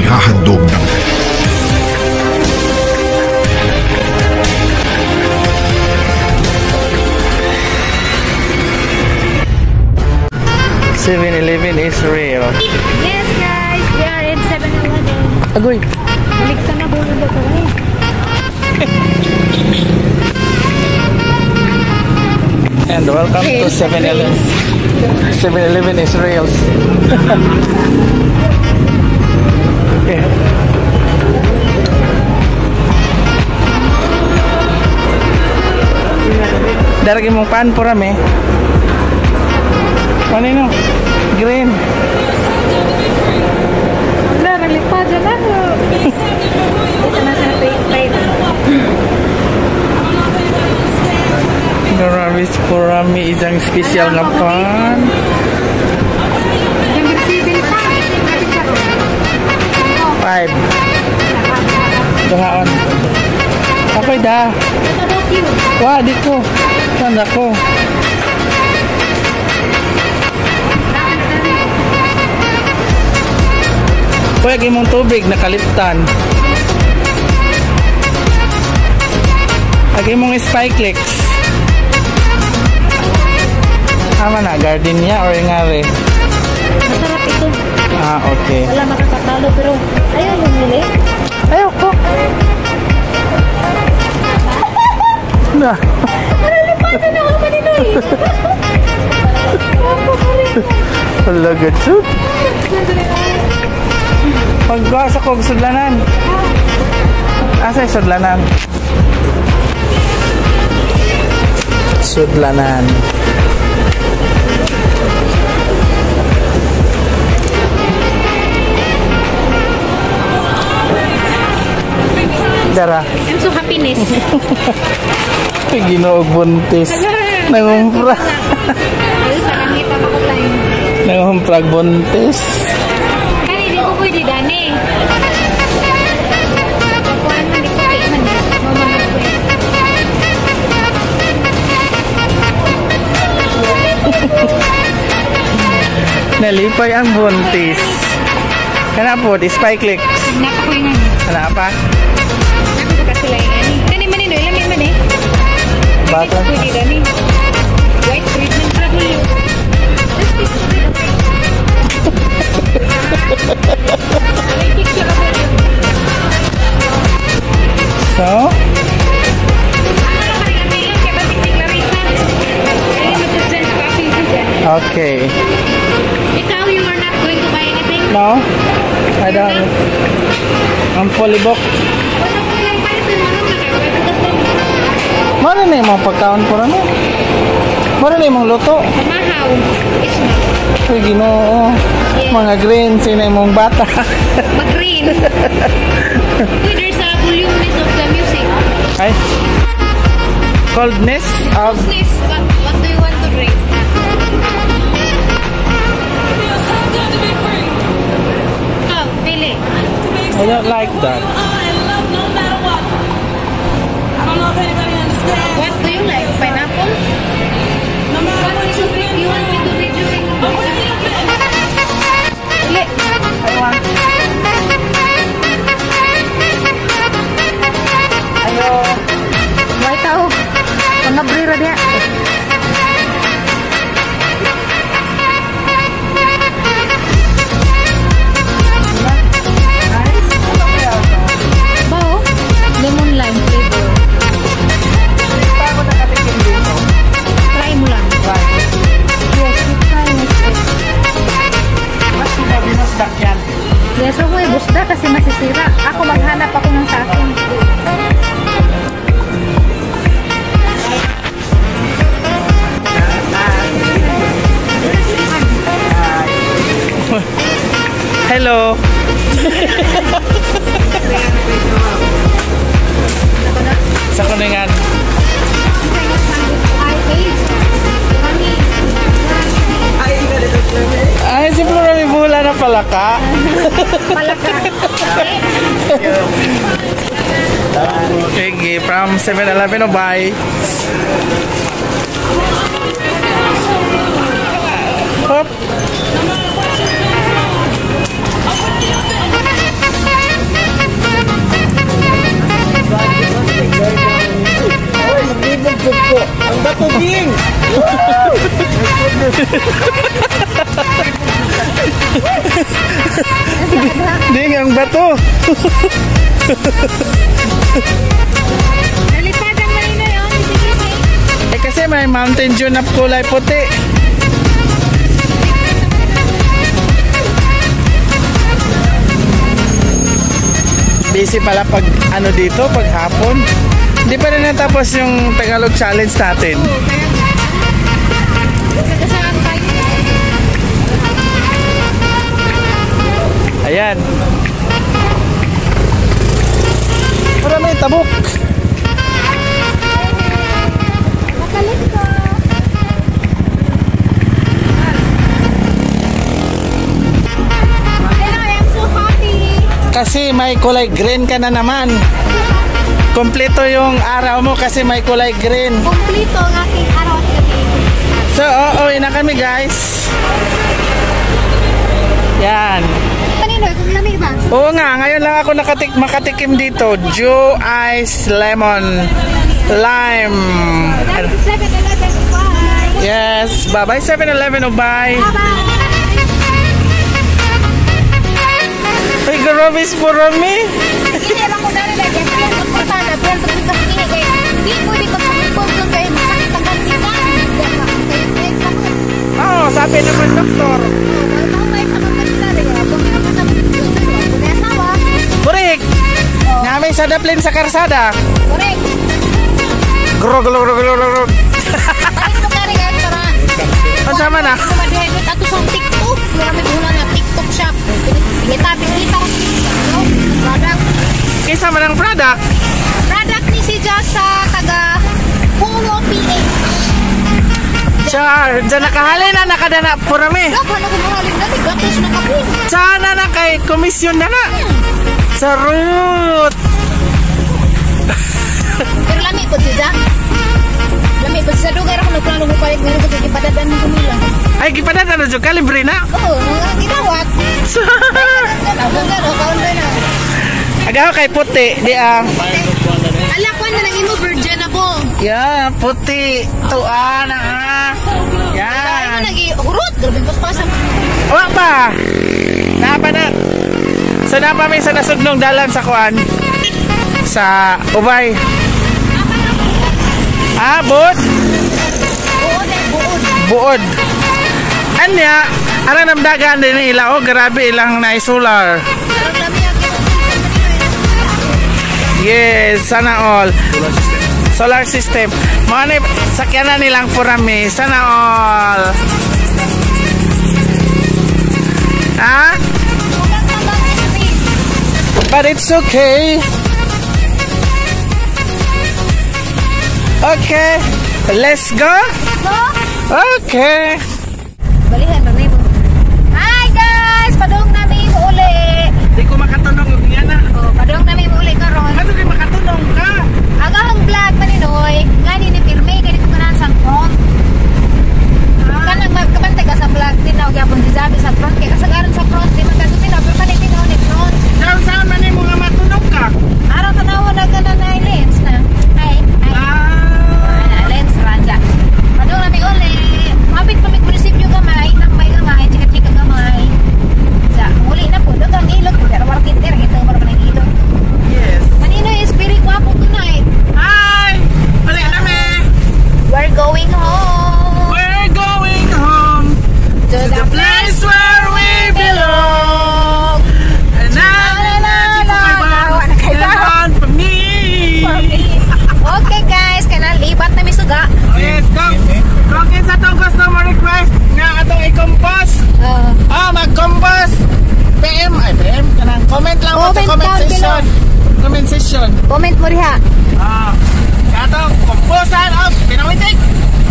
Inihahandog ng 7-Eleven is real. Yes guys, we are in 7-Eleven. Agoy. Balik sa na bulo ko eh. And welcome to 7-Eleven. 7-Eleven is real. Okay. Daragi mong pan pura me. Ano yun? Green. Wala, nalipad dyan ako. Ito na sa pay. Grabe, purami isang special nga pan. Number 7 pa. 5. Duhaan. Ako'y da. Wah, di ko. Saan ako? Kuya, imong tubig, nakaliptan. Ag imong spikelicks. Tama na, gardenia or ngari? Masarap ito. Ah, okay. Wala makakatalo pero ayaw yung mili. Ayaw ko. Na. Nalipatan ako maninoy. Wala, good soup. Pagkuha sa kog sudlanan. Asa yung sudlanan? Sudlanan. Dara. I'm so happiness. Ay, Ginoog buntis. Nangumpra. Nangumprag buntis. Kani, di ko pwede dani. Nalipay ang buntis. Kana po, spike licks. Napa ko yung ano. Kana pa? Napa ko kasi lang yung ano. Kani man ino, ilan man eh. Bata. Pwede dani. White treatment pa ko yun. May picture ako yun. So? Okay. Ikaw, you are not going to buy anything? No, I don't. I'm fully booked. Mara na yung mga pagkaon po ano? Mara na yung mga luto. Mahaw. Uy, Ginoo. Yes. Mga greens, yun na yung mga bata. Mag-green. Uy, there's a volumeness of the music. Ay. Coldness of... Coldness. What do you want to drink? Oh, Pili. I don't like that. What do you like? Pineapple? What do you drink? You want me to video it? Pili. I want. Ayo. May tao. Pangabrira niya. Bao? Lemon lime flavor. Bago nakatikim dito. Try mo lang. Try. Yes, you try it. Mas binusdak yan. Yes, huwag mo ibusda kasi masisira. Ako maghanap ako ng sa akin. Hello. Sa kuningan. Ay, si Flora may bula na palaka. Palaka. Sige, from 7-Eleven o bye. Hop. ang bato. Nalipad ang Maninoy, oh. Sige, sige. Eh kasi may Mountain Dew na kulay puti. Busy pala pag ano dito, pag hapon. Hindi pa rin natapos yung Tagalog challenge natin. Oo, kaya nagkasaan tayo. Ayan. Para may tabok. Makalit ko. Hello, I am so happy. Kasi may kulay green ka na naman. Kompleto yung araw mo kasi may kulay green. Kumplito ang aking araw at gabi. So, uuwi na kami, guys. Yan. Kanino, kung lamig ba? Oo nga, ngayon lang ako makatikim dito. Dew Ice Lemon Lime. That is 7-Eleven. Bye! Yes, bye-bye 7-Eleven, oh bye. Bye-bye! Ay, grabe is for me. Hindi lang ko dali lagi. Pero pero kasi kay hindi pwede pagpapon doon kay masakit ang kantikan. Oo, sabi naman doktor. Correct. Namin sa daplin sa karsada. Correct. Gro, gro, gro, gro, gro, gro. Balik mo kari guys para Unsa man ah? Ma-dehydrate ato sa TikTok. Marami ko na TikTok shop. Kita kita product. Kinsa man ang product? Product ni si Jasa taga Puro PH. Char, dyan nakahalin na nakadana purami. Dok, ano kung mahalin na? Gatos na kapo. Sana na kay komisyon na na. Sa root. Pero lami po siya. Lami po siya. Dugay ra ko nagplano mo palit ngayon ko ipadadan mo kumila. Ay, gipadada na jud kalibre na. Oo, mga gitawat. Gano, kaon na. Agaw kay puti, di ah. Ala ko na lang imo virgin na po. Yeah, puti. Tuan na ah. Ay, Yan. mo nagi hurot, grabe paspasan. Wa pa. Napa na. So napa mi sa nasudnong dalan sa kuan. Sa Ubay. Ah, buod. Buod ay buod. Buod. Anya, arang namdagan din nila. Oh, grabe ilang na solar. Pero lami ang Yes, sana all. Solar system. Mga ni sakyanan nilang purami. Sana all. Ha? But it's okay. Okay. Let's go. Okay. Balihan ba mo? Hi guys, padung nami mo uli. Di ko makatunong og niya na. Oh, padung nami mo uli karon. Ano kay makatunong ka? Ang ahong vlog maninoy, ngani ni Pirme kani ko kanan sa front. Kanang magkabantay ka sa vlog tinaw gyapon si Javi sa front kay kasagaran sa front di man kaso tinaw pero kanay tinaw ni front. Saan saan man nimo nga matunog ka? Araw tanaw na kana na lens na. Hi. Hi. Ah. Ana lens ranja. Padung nami uli. Mapit pa mig munisipyo gamay, tambay gamay, chika-chika gamay. Sa uli na po dagang ilog po pero warkin ter ito para man ang ilog. Yes. Maninoy is very guwapo tonight. Hi! Balik na me. We're going home. We're going home To to the place where we belong. And na na na na na for me. Okay guys, kana libat na misuga. Yes, kung kung kinsa tong customer request nga atong i-compose. Ah, mag-compose. PM ay PM kanang comment lang mo sa Comment comment down section. Comment section. Comment mo riha. Ah, katong composan of Pinawitik.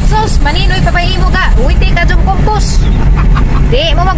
Sus, maninoy papayi mo ka. Uwiti ka dyan compose. Di mo mag